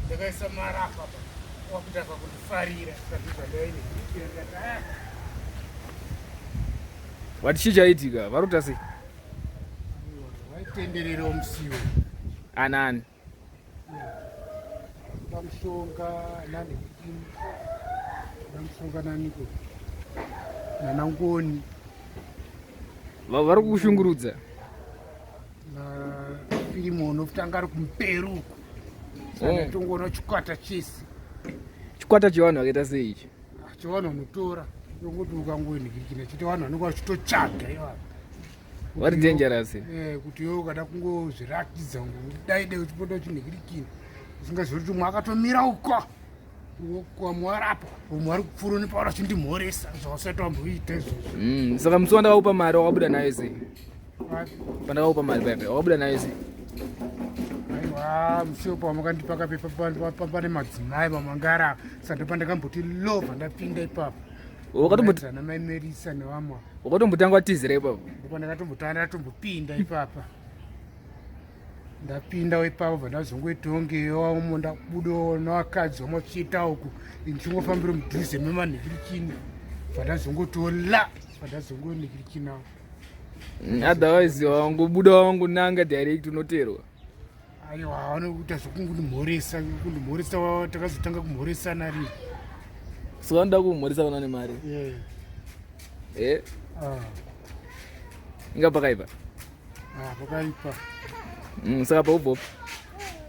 Ndakaisa mari apa wakutanga kundifarira. Vati chii chaitika? Vari kuita sei? Vaitendererawo musiwo. Anani? Pamushonga nani? Pamushonga naniko? Nanangoni. Vari kukushungurudza? Filimon futi anga ari kumberi uku. Oh. Tongoona chikwata chese. Chikwata chevanhu vakaita sei ichi? Ah, chevanhu vanotora ongoti ukangonikirikina chete vanhu vanenge vachitotsvaga ivavo. Vari dangerous. Eh, kuti iwe ukada kungozviratidza dai dai uchipota uchinhikirikina usingazivi kuti umwe akatomira uko kwamwarapa umwe ari kupfuura nepauri achindimhoresa zvausati wamboita izvozvo. Saka musi wandakakupa mari wakabuda nayo sei? Pandakakupa mari paya paya wakabuda nayo sei? Aiwa, musi pamakandipa kapepa pane madzimai vamangara saka ndopandakamboti lova ndapinda ipapo. Wakatomboti na mai Merisa nevamwe. Wakatombotanga watizira ipapo? Ndopandakatombotanga ndatombopinda ipapa. Ndapinda ipapo bva ndazongoitongeyo umo ndabudawo nevakadzi vamwe vachiita uku ndichingofambira mudhuze memanhikirikini bva ndazongotola bva ndazongonhikirikinawo. Otherwise wangobuda wangonanga direct unoterwa. Aiwa, vanoita zvekungondimhoresa kundimhoresa, takazotanga kumhoresana rii. So vanoda kumhoresa vana nemari? Yeah. Eh? Ah. Inga pakaipa? Ah, pakaipa. Saka paubva?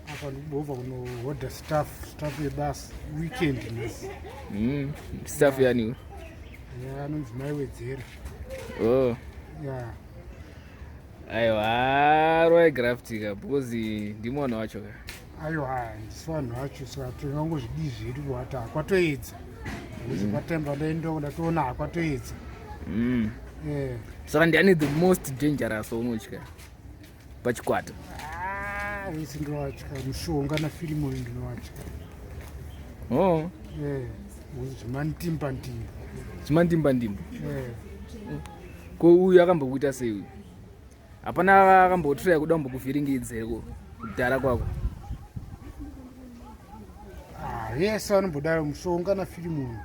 Apa ndikubva kunohodha staff, staff yebasa weekend nhasi. Staff yani? Yeah, anonzi Mai Wedzera. Oh. Yeah. Aiwa, rova graft ka because ndimo vanhu vacho ka. Aiwa, ndisi vanhu vacho saka tingangozvidii zvedu kuti hakwatoedza. Kwatemba ndaenda ndatoona hakwatoedza. Eh. Saka ndiani the most dangerous waunotya pachikwata? Ah, vese ndinovatya, Mushonga naFilimon ndinovatya. Oh. Eh, zvimantimba ndimba. Zvimantimba ndimba. Eh. Ko uyu akambokuita sei uyu? Hapana akambotraya kuda kumbokuvhiringidza here kudhara kwako? Ah, yes, vanombodaro Mushonga naFilimon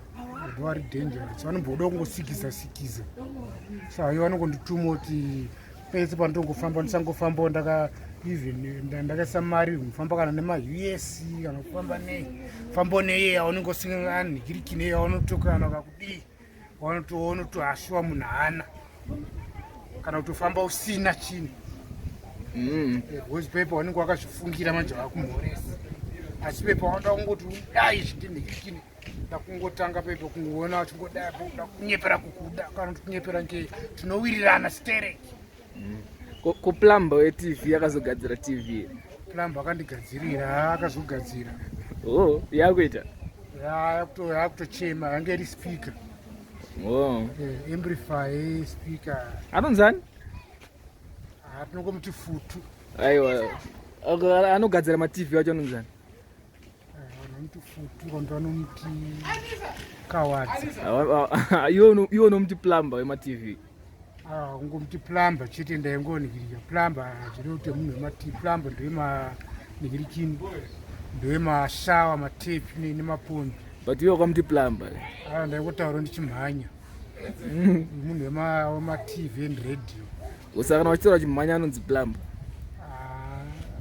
ndo vari dangerous, vanomboda kungosikiza sikiza. Saka ivo vanongondituma kuti pese pandongofamba ndisangofambawo ndaka even ndakaisa mari kufamba kana nemaUS kana kufamba nei fambawo neiye yaunenge usinganhikiriki yaunotokana kakudii wanotohashiwa munhu haana kana kutofamba usina chinhu. Because pepa wanenge wakazvifungira manje vakumhoresa, asi pepa wanoda kungoti udai zvindinhikirikini ndakungotanga pepa kungoona vachingodai kuda kunyepera kukuda kana kuti kunyepera nge tinowirirana stereki. Ko plumber weTV akazogadzira TV? Plumber akandigadzirira, akazogadzira. Oh, yakuita? Yakutochema, yange iri speaker. Oh. Amplifier speaker. Anonzani? Tinongomuti Futu. Aiwa, anogadzira maTV acho anonzani? Vanomuti Futu, vanhu vanomuti Kawadza. Iwe unomuti plumber wemaTV? Kungomuti plumber chete, ndaingonikirika plumber zviri kuti munhu wemati plumber ndowemanhikirikini ndowemashawa matepi nemapombi. But iwe wakamuti plumber. Ndaingotaura ndichimhanya, munhu wemaTV and radio. Saka kana uchitaura chimhanya anonzi plumber?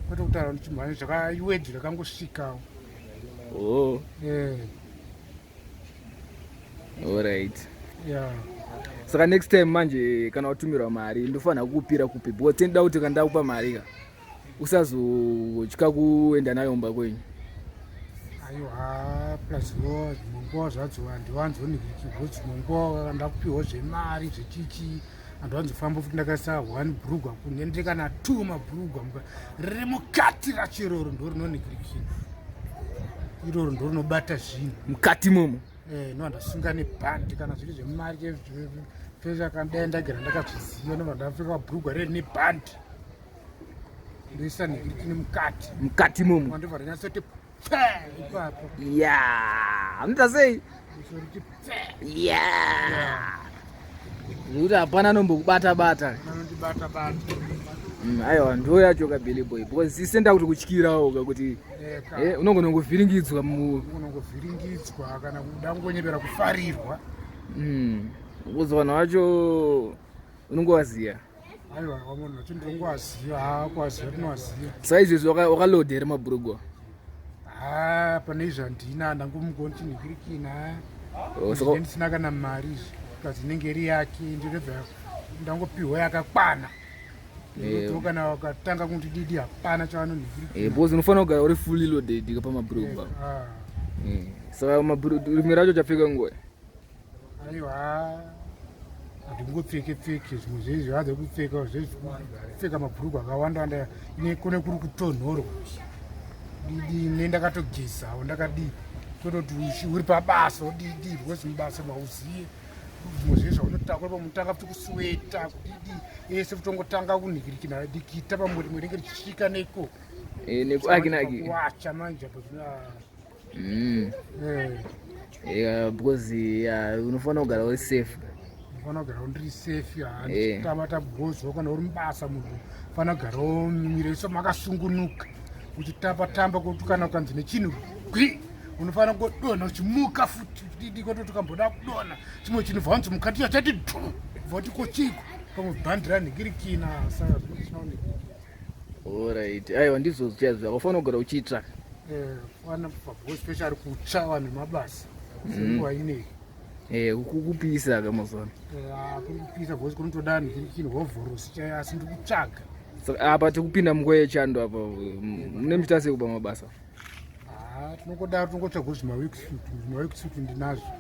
Kwete kutaura ndichimhanya, zvakaiwedzi rakangosvikawo. Oh. Eh. Alright. Yeah. Saka next time manje kana watumirwa mari ndofanira kukupira kupi? Because tinoda kuti kana ndakupa mari ka usazotya kuenda nayo mumba kwenyu. Aiwa, plus wo dzimwe nguva zvadzo handiwanzonhikiki because dzimwe nguva ndakupiwa zvemari zvechichi handiwanzofamba futi ndakaisa one bhurugwa kunendere kana two mabhurugwa riri mukati racho iroro ndo rinonhikirikina iroro ndo rinobata zvinhu. Mukati momo? Eh, no ndasunga nebhandi kana zviri zvemari pese ndagara ndakazviziva nobva ndapfeka bhurugwa riri nebhandi ndoisa nhikirikini mukati. Mukati momo. Ndobva ranyatsoti pfe ipapo. Ya, anoita sei? Riti pfe. Ya, zvekuti hapana anombokubata bata. Anondibata bata. Aiwa, ndo yacho ka, Billy Boy, because isenda kuti kutyirawo ka kuti unogona kungovhiringidzwa mu Unongovhiringidzwa kana kuda kungonyepera kufarirwa. Because vanhu vacho unongovaziya. Aiwa, vamwe vanhu vacho ndinongovaziva, ha, kuvaziva tinovaziva. Saka izvezvi wakaload here mabhurugwa? Ha, pane izvi handina, ndangomugontinhikirikina. Oh, saka ndisina kana mari izvi, because inenge iri yake, ndinobva ndangopiwa yakakwana. Ndinotiwo kana wakatanga kuti didi, hapana chavanonhikirikina. Because unofanira kugara uri fully loaded ka pamabhurugwa. Saka rimwe racho chapfeka nguva? Aiwa, handingopfeke pfeke zvimwe zvezvi, hadze kupfeka zvezvi, kupfeka mabhurugwa akawanda wanda ine kune kuri kutonhorwa didi ne ndakatogezawo, ndakadii, tototi uri pabasa udidi, because mubasa mauziye zvimwe zvezvi zvaunotakura, pamutanga futi kusweta kudidi ese, kutongotanga kunhikirikina dikita pamwe rimwe ringe richisvika neko. Nekuakinaki. Kuwacha manje apo zvino. Yeah, because yeah, unofanira kugara uri safe. Unofanira kugara uri safe, handitabata bhozwa kana uri mubasa, munhu fanira kugara muviri makasungunuka, uchitamba tamba, kuti kana ukanzi nechinhu gwi, unofanira kungodonha uchimuka futi didi, kwatoti ukamboda kudonha chimwe chinhu bva wanzi mukati chati dhu, bva kuti kochiko, pamwe bhandi ranhikirikina, saka zvinooneka. Alright, aiwa, ndizvo chaizvo akafanira kugara uchiitsvaka. Fana especially kutsva vanhu vemabasa senguva inei. Kupisa ka mazuva ano. Kuri kupisa because kunotoda nhikirikini hovhorosi chaiyo, asi ndiri kutsvaga. Saka apa tikupinda munguva yechando apa, mune muchiita sei kupa mabasa? Ha, tinongodaro, tinongotsvaga zvimaworksuit, zvimaworksuit ndinazvo,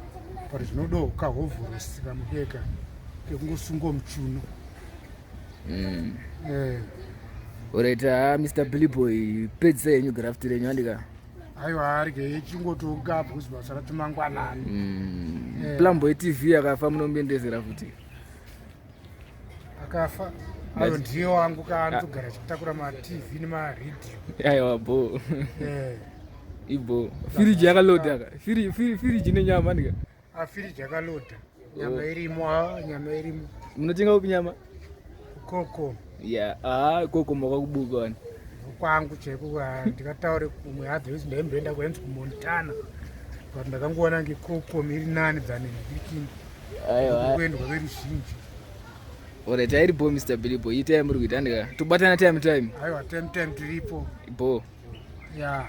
but zvinodawo kahovhorosi kamukeka kekungosungawo muchuno. Alright, ha, Mr Billy Boy, pedzisa yenyu graft renyu, andika. Aiwa, arige chingotoga because basa racho mangwanani. Plamboy TV akafa, munomboendezera futi? Akafa, ayo ndiye wangu kaanotogara achitakura maTV nemaredhiyo. Aiwa, bo ibo firiji yakaloda ka, firiji nenyama, andika. Afiriji yakaloda, nyama irimo, ah, nyama irimo. Munotenga kupi nyama? Koko. Ya, ah, koko makakubuka wani. Kwangu chaiko, ndikataure kumwe, otherwise ndaimboenda kwainzi kuMontana, but ndakangoona ngekoko iri nani than ndikini. Aiwa. Kuendwa veruzhinji. Alright, airipo Mr Billy Boy, itai muri kuita, andika, tobatana time time. Aiwa, time time tiripo. Bo. Ya.